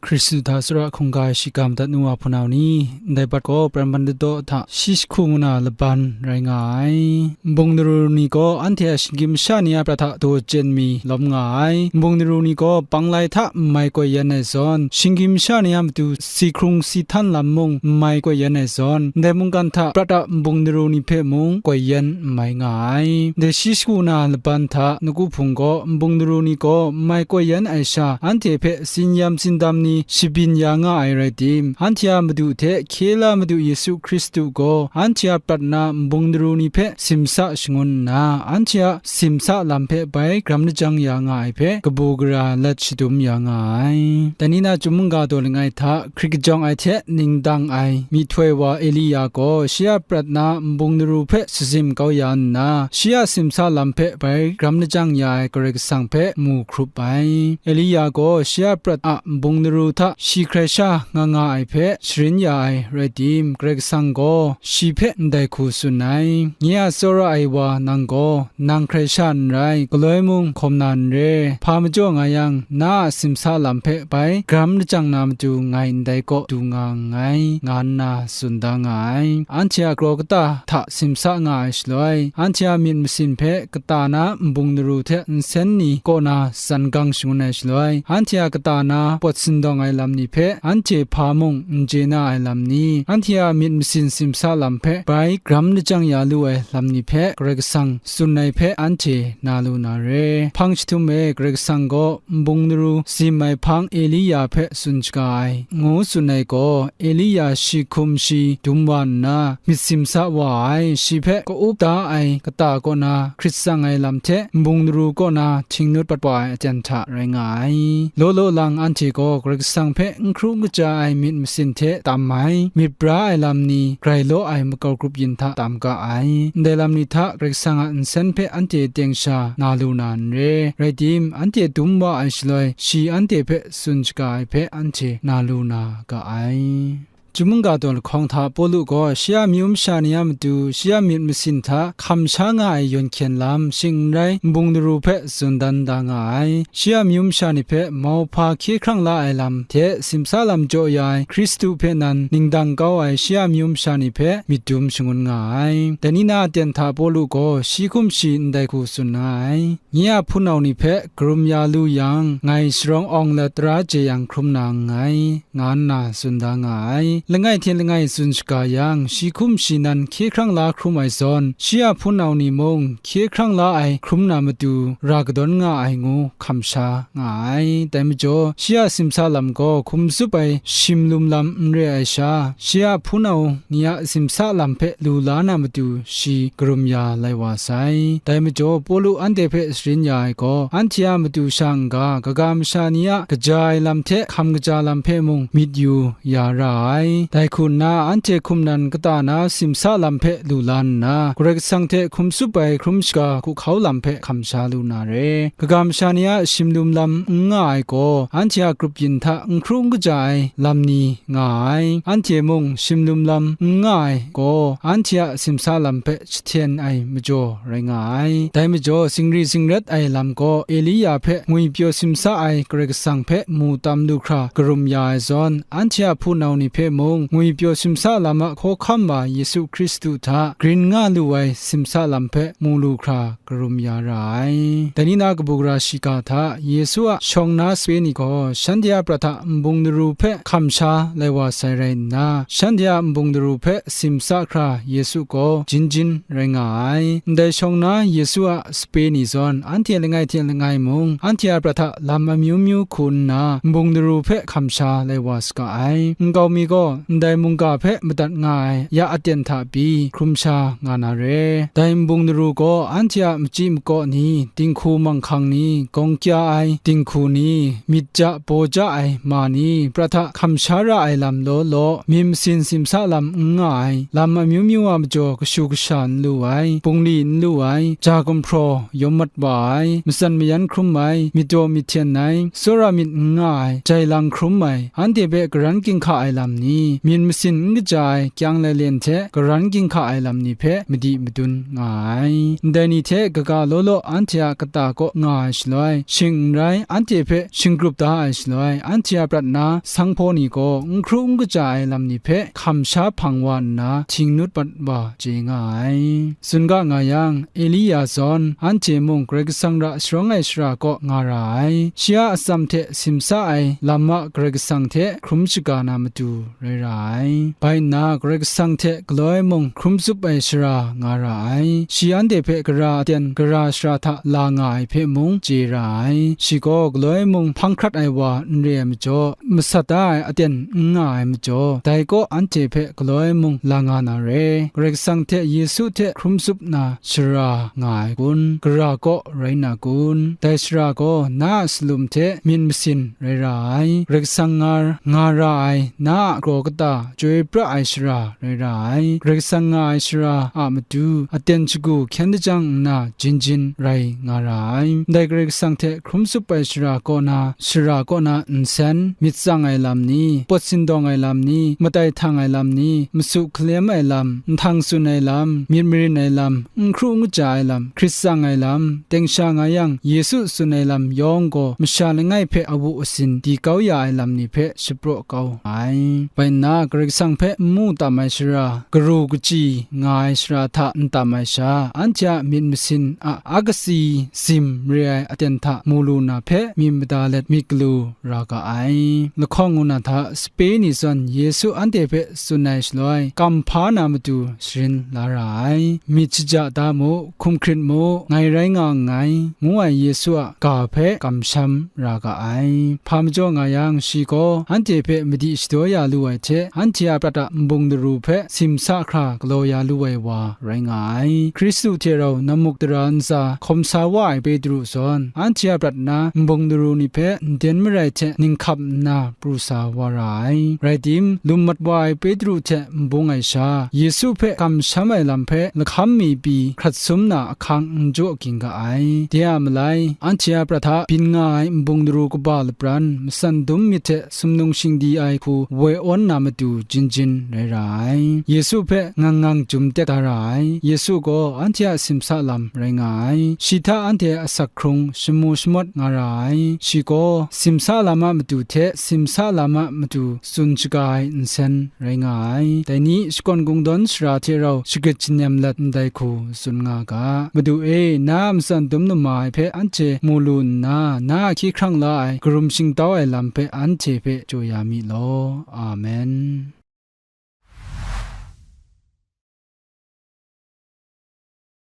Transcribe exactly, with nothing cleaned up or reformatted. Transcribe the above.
Hkristu hta tsawra hkungga ai shiga madat nu wa hpunau ni, ndai prat gaw Pran Ban Dadaw hta shi jahku ngu na laban rai nga ai. Nbung daru ni gaw anhte a shinggyim masha ni a prat hta daw chyen mi lawm nga ai. Nbung daru ni gaw panglai hta n mai koi yan ai zawn, shinggyim masha ni a matu si hkrung si htan lam mung n mai koi yan ai zawn, ndai mungkan hta prat a nbung daru ni hpe mung koi yan n mai nga ai. Ndai shi jahku na laban hta nawku hpung gaw nbung daru ni gaw n mai koi yan ai sha, anhte hpe tsin yam tsin dam ni shabyin ya nga ai rai tim, anhte a Madu hte hkye la Madu Yesu Hkristu gaw anhte a prat na nbung daru ni hpe simsa shangun nna, anhte a simsa lam hpe bai garam lajang ya nga ai hpe kabu gara lat shadum ya nga ai. Dai ni na chyum mungga daw langai hta hkrit kajawng ai hte ningdang ai myihtoi wa Elia gaw shi a prat na nbung daru hpe shazim kau ya nna, shi a simsa lam hpe bai garam lajang ya ai Karai Kasang hpe mu hkrup ai. Elia gaw shi a prat a nbung daru hta shi hkrai sha nga nga ai hpe sharin ya ai rai tim, Karai Kasang gaw shi hpe ndai hku tsun ai, "Nye a tsawra ai wa nang gaw, nang hkrai sha n rai, galoi mung hkawm na n re, hpa majaw nga yang, na a simsa lam hpe bai garam lajang na matu ngai ndai kaw du nga nngai," nga nna tsun da nga ai. Anhte a kraw kata hta simsa nga ai shaloi, anhte a myit masin hpe kata na nbung daru hte nsen ni kaw na tsan gang shangun ai shaloi, anhte a kata na pawt sindawng ai lam ni hpe anhte hpa mung n chye na ai lam ni, anhte a myit masin simsa lam hpe bai garam lajang ya lu ai lam ni hpe Karai Kasang tsun ai hpe anhte na lu na re. Hpang jahtum e Karai Kasang gaw nbung daru sim ai hpang Elia hpe tsun shaga ai, ngu tsun ai gaw, Elia shi hkum shi dum wa nna, myit simsa wa ai, shi hpe ka-up da ai kata kaw na hkrit tsang ai lam hte nbung daru kaw na htingnut pat wa ai aten hta rai nga ai. Law law lang anhte gaw Karai Kasang hpe n hkru n kaja ai myit masin hte tam ai, myit bra ai lam ni grai law ai makau grup yin hta tam ga ai. Ndai lam ni hta Karai Kasang a nsen hpe anhte teng sha na lu na n re. Rai tim, anhte dum wa ai shaloi, shi anhte hpe tsun shaga ai hpe anhte na lu na ga ai. Chyum mungga daw lahkawng hta Pawlu gaw shi a myu masha ni a matu, shi a myit masin hta hkam sha nga ai yawn hkyen lam, shing n rai, nbung daru hpe tsun dan da nga ai. Shi a myu masha ni hpe mauhpa hkye hkrang la ai lam hte simsa lam jaw ya ai Hkristu hpe nan ningdang kau ai shi a myu masha ni hpe myit dum shangun nga ai. Dai ni na aten hta Pawlu gaw shi hkum shi ndai hku tsun nga ai. Nye a hpunau ni hpe karum ya lu yang, ngai sharawng awng lat tara jeyang hkrum na nngai, nga nna tsun da nga ai. Langai hte langai tsun shaga yang, shi hkum shi nan hkye hkrang la hkrum ai zawn, shi a hpunau ni mung hkye hkrang la ai hkrum na matu ra kadawn nga ai ngu hkam sha nga ai. Dai majaw, shi a simsa lam gaw hkum zup ai shimlum lam n re ai sha, shi a hpunau ni a simsa lam hpe lu la na matu shi karum ya lai wa sai. Dai majaw, Pawlu anhte hpe sharin ya ai gaw, anhte a matu sha n-ga, kaga masha ni a kaja ai lam hte hkam kaja lam hpe mung myit yu ya ra ai. Dai hku nna, anhte hkum nan kata na simsa lam hpe lu la nna, Karai Kasang hte hkum tsup ai hkrum shaga hkuhkau lam hpe hkam sha lu na re. Kaga masha ni a shimlum lam n nga ai gaw, anhte a grup yin hta n hkru n kaja ai lam ni nga ai. Anhte mung shimlum lam n nga ai gaw, anhte a simsa lam hpe jahten ai majaw rai nga ai. Dai majaw, singri singret ai lam gaw, Elia hpe ngwipyaw simsa ai Karai Kasang hpe mu tam lu hkra karum ya ai zawn, anhte a hpunau ni hpe mung ngwipyaw simsa lam a hkawhkam wa Yesu Hkristu hta grin nga lu ai simsa lam hpe mu lu hkra karum ya ra ai. Dai ni na kabu gara shiga hta Yesu a shawng na sape ni gaw, shanhte a prat hta nbung daru hpe hkam sha lai wa sai rai nna, shanhte a nbung daru hpe simsa hkra Yesu gaw jin jin rai nga ai. Ndai shawng na Yesu a sape ni zawn, anhte langai hte langai mung, anhte a prat hta lam amyu myu hku nna, nbung daru hpe hkam sha lai wa saga ai. Nkau mi gaw, ndai mungga hpe madat nga ai ya aten hta pyi, hkrum sha nga na re. Dai nbung daru gaw, anhte a machyi makaw ni, dinghku manghkang ni, gawng kya ai dinghku ni, myit ja baw ja ai ma ni, prat hta hkam sha ra ai lam law law, myit masin simsa lam n nga ai, lam amyu myu a majaw kashu kasha n lu ai, bungli n lu ai, ja gumhpraw yawm mat wa ai, matsan mayan hkrum ai, myit daw myit hten ai, tsawra myit n nga ai, jai lang hkrum ai, anhte hpe karan ginhka ai lam ni, myit masin n kaja ai kyang lalen hte karan ginhka ai lam ni hpe madi madun nga ai. Ndai ni hte kaga law law anhte a kata kaw nga ai shaloi, shing n rai, anhte hpe shinggrup da ai shaloi, anhte a prat na sanghpaw ni gaw n hkru n kaja ai lam ni hpe hkam sha hpang wa nna, htingnut mat wa chye nga ai. Tsun ga nga yang, Elia zawn, anhte mung Karai Kasang ra sharawng ai shara kaw nga ra ai. Shi a atsam hte simsa ai lam a Karai Kasang hte hkrum shaga na matu rai ra ai. Bai nna, Karai Kasang hte galoi mung hkrum tsup ai shara nga ra ai. Shi anhte hpe gara aten gara shara hta la nga ai hpe mung chye ra ai. Shi gaw galoi mung hpang hkrat ai wa n re ai majaw, masat da ai aten n nga ai majaw, dai kaw anhte hpe galoi mung la nga na re. Karai Kasang hte Yesu hte hkrum tsup na shara nga ai kun? Gara kaw rai na kun? Dai shara gaw na a salum hte myit masin rai ra ai. Karai Kasang nga, nga ra ai na a kraw kata chyoi pra ai shara rai ra ai. Karai Kasang nga ai shara a matu aten shagu hkyen dajang nna jin jin rai nga ra ai. Ndai Karai Kasang hte hkrum tsup ai shara kaw na, shara kaw na nsen, myit tsang ai lam ni, pawt sindawng ai lam ni, matai htang ai lam ni, masu hkalem ai lam, nhtang tsun ai lam, myit marin ai lam, n hkru n kaja ai lam, hkrit tsang ai lam, teng sha nga yang Yesu tsun ai lam yawng gaw masha langai hpe awu asin di kau ya ai lam ni hpe shapraw kau ai. Bai nna, Karai Kasang hpe n mu tam ai shara, karu kachyi nga ai shara hta n tam ai sha, anhte a myit masin a akatsi sim re ai aten hta mu lu na hpe, myit mada let myit galu ra ga ai. Lahkawng ngu na hta sape ni zawn Yesu anhte hpe tsun ai shaloi, kam hpa na matu sharin la ra ai. Myit shaja da mu, hkum hkrit mu, ngai rai nga nngai, ngu ai Yesu a ga hpe kamsham ra ga ai. Hpa majaw nga yang, shi gaw anhte hpe madi shadaw ya lu ai hte, anhte a prat a nbung daru hpe simsa hkra galaw ya lu ai wa rai nga ai. Hkristu hte rau namuk dara ntsa hkawm sa wa ai Petru zawn, anhte a prat na nbung daru ni hpe nden marai hte ninghkap nna pru sa wa ra ai. Rai tim, lum mat wa ai Petru hte n bung ai sha, Yesu hpe kamsham ai lam hpe lahkam mi pyi hkrat sum na ahkang n jaw ging ga ai. De a malai, anhte a prat hta byin nga ai nbung daru kaba lapran, matsan dum myit hte sumnung shingdi ai hku woi awn na matu jin jin rai ra ai. Yesu hpe ngang ngang jum tek da ra ai. Yesu gaw anhte a simsa lam rai nga ai. Shi hta anhte asak hkrung shamu shamawt nga ra ai. Shi gaw simsa lam a matu hte simsa lam a matu tsun shaga ai nsen rai nga ai. Dai ni shakawn kungdawn sara hte rau shagrit shanem let ndai hku tsun nga ga. Madu e, na a matsan dum nama ai hpe anhte mu lu nna, na a hkye hkrang la ai, karum shingtau ai lam hpe anhte hpe jaw ya mi law. Amen.